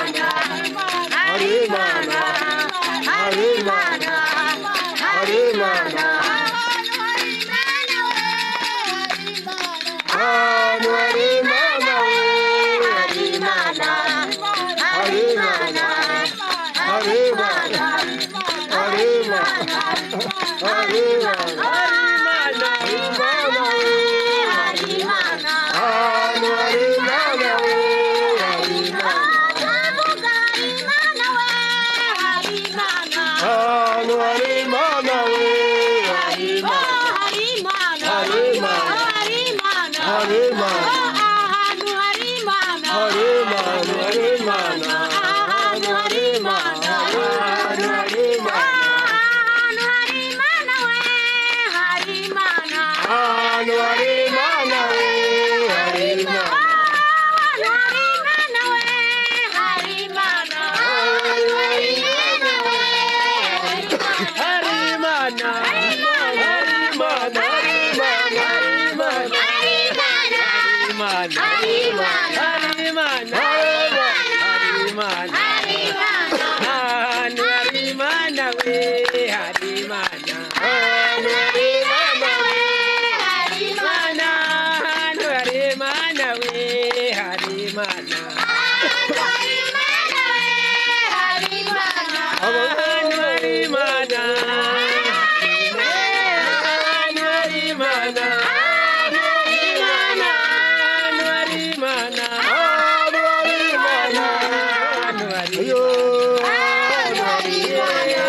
Imana, hari Imana, hari Imana, hari Imana. Ahantu hari Imana we, hari Imana, hari Imana, hari Imana, hari Imana, hari Imana, Imana we, ahantu hari Imana we, hari Imana. Ahantu hari Imana we, hari Imana, hari Imana, hari Imana, hari Imana, hari Imana, ahantu hari Imana, ahantu hari Imana, ahantu hari Imana we, hari Imana. Harimana, Harimana, Harimana, Harimana, Harimana, Harimana, Harimana, ahantu hari Imana we, hari Imana, ahantu hari Imana we, Imana, ahantu hari Imana we, hari Imana, ahantu hari Imana, ahantu hari Imana, Imana, ahantu hari Imana, ahantu hari Imana, ahantu hari ayo, ahantu hari Imana,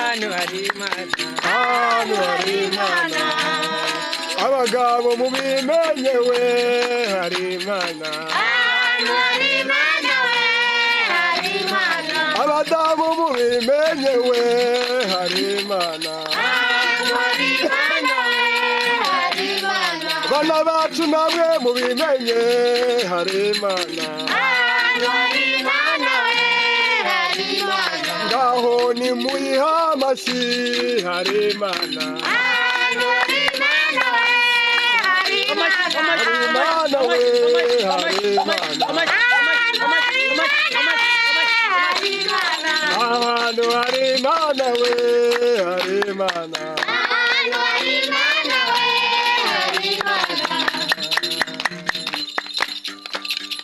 ahantu hari Imana. ahantu hari Imana. Abagabo mubimenye we, hari Imana. Abadamu mubimenye we, hari Imana. Bana bacu namwe mubimenye, hari Imana. Ngaho nimuyihe amashyi, hari Imana. Hari Imana we, hari Imana. Ahantu hari Imana we,